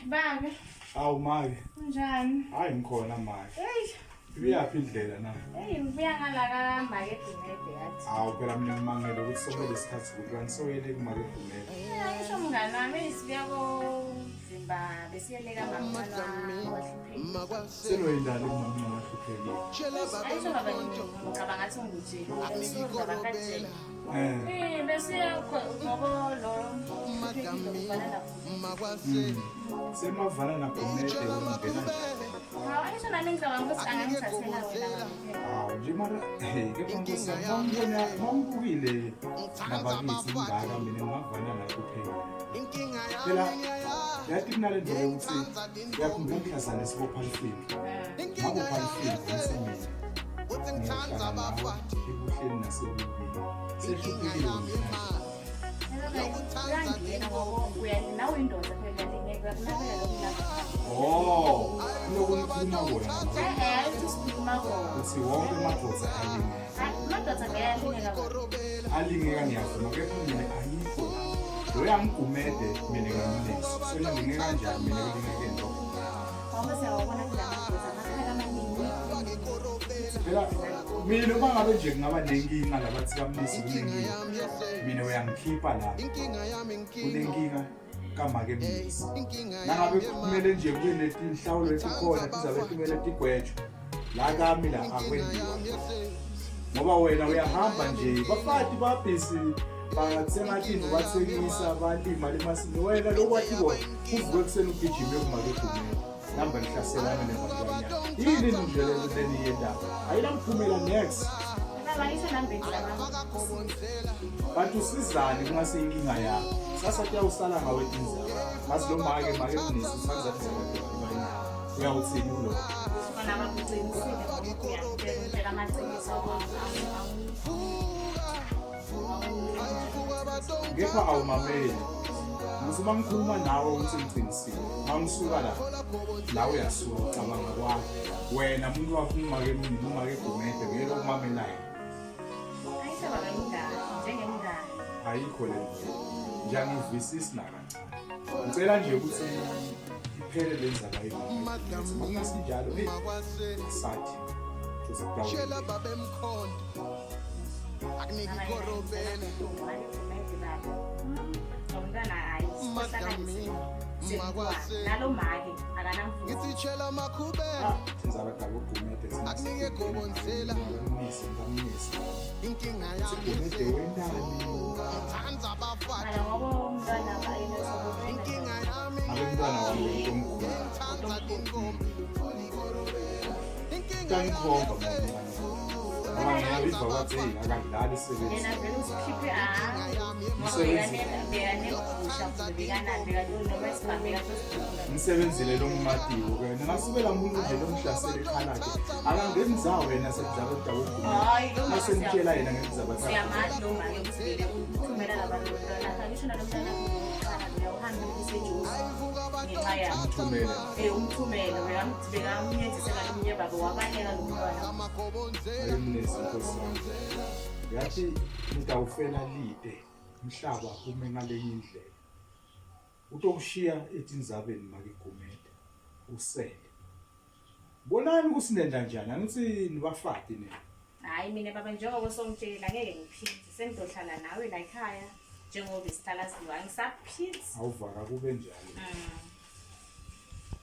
Baba. Awu make. Unjani? Hayi ngikhona make. Hey. Ibiyaphi indlela na? Hey ngibuya ngala ka make Gumede yathi. Awu phela mina ngimangele ukuthi sokumele isikhathi ukuthi kanti soyele kumake Gumede. Eh angisho mngani wami sibuya ko Zimba besiyeleka mama wahluphekile. Senoyindalo kumama wahluphekile. Angisho baba ngicabanga ngathi ungitshela. Sundaba kanje. Eh. Eh bese ngoba lo hluphekile ufana nakho. Semavana naGumede ungena njani? Hawu angisho nami ngicabanga ukuthi angangithathela wena. Hawu nje mara hey kepha nkosi yami mawungibona mawungibukile nabakithi ngaka mina ngingavana nakho phela. Phela yathi kunale nto yokuthi uyakhumbula mhlazane sibopha lifimbo. Ngabopha lifimbo ngithi mina ngiyohlala nawe ebuhleni nasebubini. Sehluphekile mina. Uyangena ngoba nawe indoda phela lingeka kunabela lokulapha. Oh, kunokukhuluma kona. Eh eh ayithi sikhuluma kona. Uthi wonke amadoda alingeka. Amadoda ngeke alingeka kona. Alingeka ngiyavuma kepha mina ayikho. Loya mgumede mina ngamnisi. So ngilinge kanjani mina kulingeke lokho? Ngoba siyawabona kula madoda amakhala amaningi. Phela mina uma ngabe nje kungaba nenkinga labathi kamnisi kunenkinga. Mina uyangikhipha la. Kunenkinga kamake mnisi. Nangabe kumele nje kube netinhlawulo etikhona tizabe kumele tigwetshwe. La kami la akwenziwa. Ngoba wena uyahamba nje bafati babhisi bathenga tintfo bathengisa balima lemasini wena lokwathi kona uvuke ekuseni ugijime kumake Gumede namba nihlaselana nebantwanyana yini nje le nto leniyendaba ayinamphumela next Baba ngisho nami bengicabanga. but usizani kungaseyinkinga yakho sasa kuyawusala ngawe tindzaba ngazi lo make make mnisi usanzathi uyawuthini kuloko Kona bakuqinisile ngoba uyakutshela amaqiniso kepha awumameli musu uma ngikhuluma nawe ukuthi ngiqinisile uma ngisuka la la uyasuka ucabanga kwakho wena muntu wakho umake mina umake gumede ngeke ukumamelayo Ayisho baba imngani njengemngani. ayikho le nto nje angivisisi nakancane ngicela nje ukuthi iphele le ndzaba yenu makungasinjalo heyi sathi Tshela babemkhonto akunike ikorobela Umntwana hayi Madlamini, makwase. nalo make akanamfundo. Ngithi tshela makhubela Tindzaba takogumede Akunike gobonzela. ngamnisi ngamnisi inkinga yami gumede wentani ngithanda abafati Mara ngoba umntwana inkinga yami ngabe mntwana wami omkhulu ngithanda tintombi inkinga uyangikhomba mama ngoba ngiyabiva kwathi hey akadlali isebenzi yena vele usikhiphe Umsebenzi. bekanegusha noma isibhambeka ngisebenzile lo mumatiwo ke ningasukela umuntu nje lomhlasela ekhalakhe akangeni zawo yena sekudlala udaba Hayi, lo mama masemtshela yena ngezindaba zakhe siyamazi lo make ukuthi vele uthumela labantu lomntwana akhe ngisho nalo mntwana akhe wokuqala loya uhambile usejuzi ngenxa yakhe umthumele um umthumele bekamnyenzisela lomunye baba wabaleka lo mntwana ayimnesi nkosi yami yathi ngitawufela lide umhlaba ume ngalenye indlela utokushiya etindzabeni makigumede usele bonani ukuthi nenda njani angithi nibafati nina Hhayi mina baba njengoba songitshela ngeke ngiphinde sengizohlala nawe la ekhaya njengoba isihlala siwa angisaphindi awuvaka kube njalo.